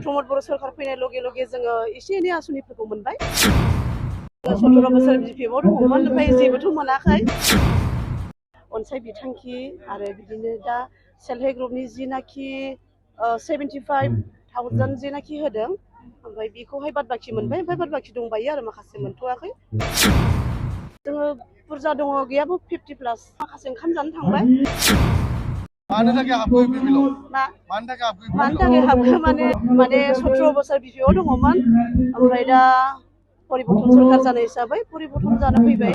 प्रमद बर' सरकार फैनाय लगे लगे जोङो एसे एनै आसनिफोरखौ मोनबाय। 17 बोसोर बिपिएफआव दङमोन, ओमफ्राय जेबोथ' मोनाखै। अनसाय बिथांखि आरो बिदिनो दा सेल्फ हेल्प ग्रुपनि जिनाखि 75,000 जेनाखि होदों, ओमफ्राय बेखौहाय बाद बाखि मोनबाय, ओमफ्राय बाद बाखि दंबायो आरो माखासे मोनथ'वाखै। जोङो बुरजा दङ, गैयाबो 50+ माखासे ओंखाम जानो थांबाय। मानो थाखाय हाबखो बिपिएलआव? मानो थाखाय हाबखो माने 17 बोसोर बिपिएफआव दङमोन, ओमफ्राय दा परिबर्तन सरकार जानाय हिसाबै परिबर्तन जानो फैबाय।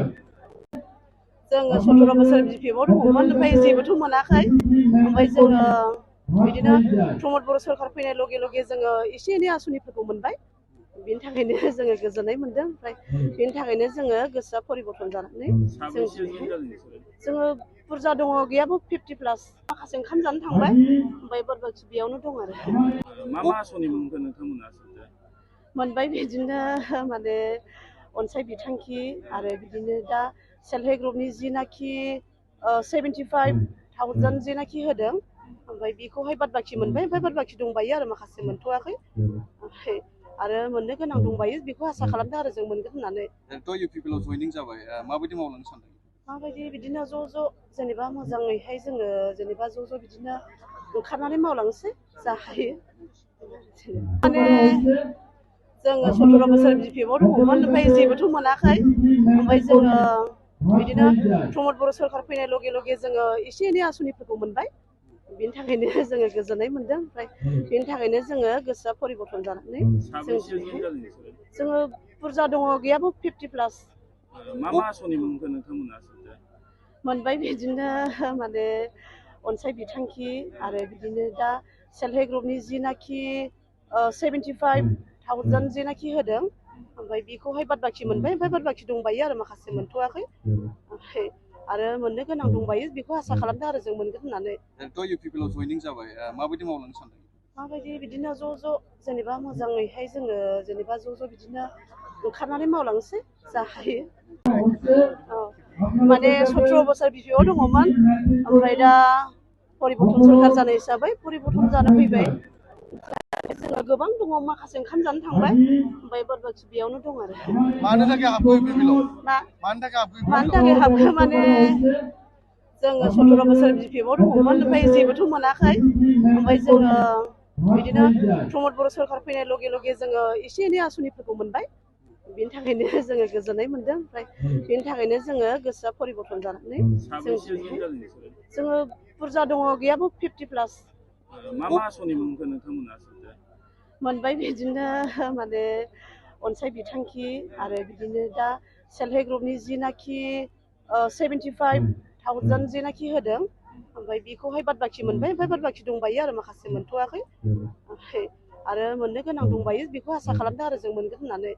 जोङो 17 बोसोर बिपिएफआव दङमोन, ओमफ्राय जेबोथ' मोनाखै। ओमफ्राय जोङो बिदिनो प्रमद बर' सरकार फैनाय लगे लगे जोङो एसे एनै आसनिफोरखौ मोनबाय। बेनि थाखायनो जोङो गोजोननाय मोनदों, ओमफ्राय बेनि थाखायनो जोङो गोसोआ परिबर्तन जानानै जोङो बुरजा दङ, गैयाबो 50+ माखासे ओंखाम जानो थांबाय, ओमफ्राय बाद बाखि बेयावनो दं आरो। मा आसनि मोनखो नोंथांमोना? मोनबाय बिदिनो माने अनसाय बिथांखि आरो बिदिनो दा सेल्फ हेल्प ग्रुपनि जिनाखि 75,000 जेनाखि होदों, ओमफ्राय बेखौहाय बाद बाखि मोनबाय, ओमफ्राय बाद बाखि दंबायो आरो माखासे मोनथ'वाखै। ओमफ्राय आरो मोननो गोनां दंबायो, बेखौ आसा खालामदों आरो जों मोनगोन होननानै। इउपिपिएलआव जयनिं जाबाय, माबायदि मावलांनो सानदों? माबायदि बिदिनो ज' जेनेबा मोजाङैहाय जोङो जेनेबा ज' बिदिनो ओंखारनानै मावलांनोसै जा हायो। माने जोङो 17 बोसोर बिपिएफआव दङमोन, ओमफ्राय जेबोथ' मोनाखै। ओमफ्राय जोङो बिदिनो प्रमद बर' सरकार फैनाय लगे लगे जोङो एसे एनै आसनिफोरखौ मोनबाय। बेनि थाखायनो जोङो गोजोननाय मोनदों, ओमफ्राय बेनि थाखायनो जोङो गोसोआ परिबर्तन जानानै जोङो बुरजा दङ, गैयाबो 50+। मा आसनि मोनखो नोंथांमोना? मोनबाय बिदिनो माने अनसाय बिथांखि आरो बिदिनो दा सेल्फ हेल्प ग्रुपनि जिनाखि 75,000 जेनाखि होदों, ओमफ्राय बेखौहाय बाद बाखि मोनबाय, ओमफ्राय बाद बाखि दंबायो आरो माखासे मोनथ'वाखै। ओमफ्राय आरो मोननो गोनां दंबायो, बेखौ आसा खालामदों आरो जों मोनगोन होननानै। इउपिपिएलआव जयनिं जाबाय, माबायदि मावलांनो सानदों? माबायदि बिदिनो ज' जेनेबा मोजाङैहाय जोङो जेनेबा ज' बिदिनो ओंखारनानै मावलांनोसै जा हायो। माने 17 बोसोर बिपिएफआव दङमोन, ओमफ्राय दा परिबर्तन सरकार जानाय हिसाबै परिबर्तन जानो फैबाय। जोङो गोबां दङ, माखासे ओंखाम जानो थांबाय, ओमफ्राय बाद बाखि बेयावनो दं आरो। मानो थाखाय हाबखो इउपिपिएलआव? मानो थाखाय हाबखो माने जोङो 17 बोसोर बिपिएफआव दङमोन, ओमफ्राय जेबोथ' मोनाखै। ओमफ्राय जोङो बिदिनो प्रमद बर' सरकार फैनाय लगे लगे जोङो एसे एनै आसनिफोरखौ मोनबाय। बेनि थाखायनो जोङो गोजोननाय मोनदों, ओमफ्राय बेनि थाखायनो जोङो गोसोआ परिबर्तन जानानै जोङो बुरजा दङ, गैयाबो 50+। मा आसनि मोनखो नोंथांमोना? मोनबाय बिदिनो माने अनसाय बिथांखि आरो बिदिनो दा सेल्फ हेल्प ग्रुपनि जिनाखि 75,000 जेनाखि होदों, ओमफ्राय बेखौहाय बाद बाखि मोनबाय, ओमफ्राय बाद बाखि दंबायो आरो माखासे मोनथ'वाखै। ओमफ्राय आरो मोननो गोनां दंबायो, बेखौ आसा खालामदों आरो जों मोनगोन होननानै।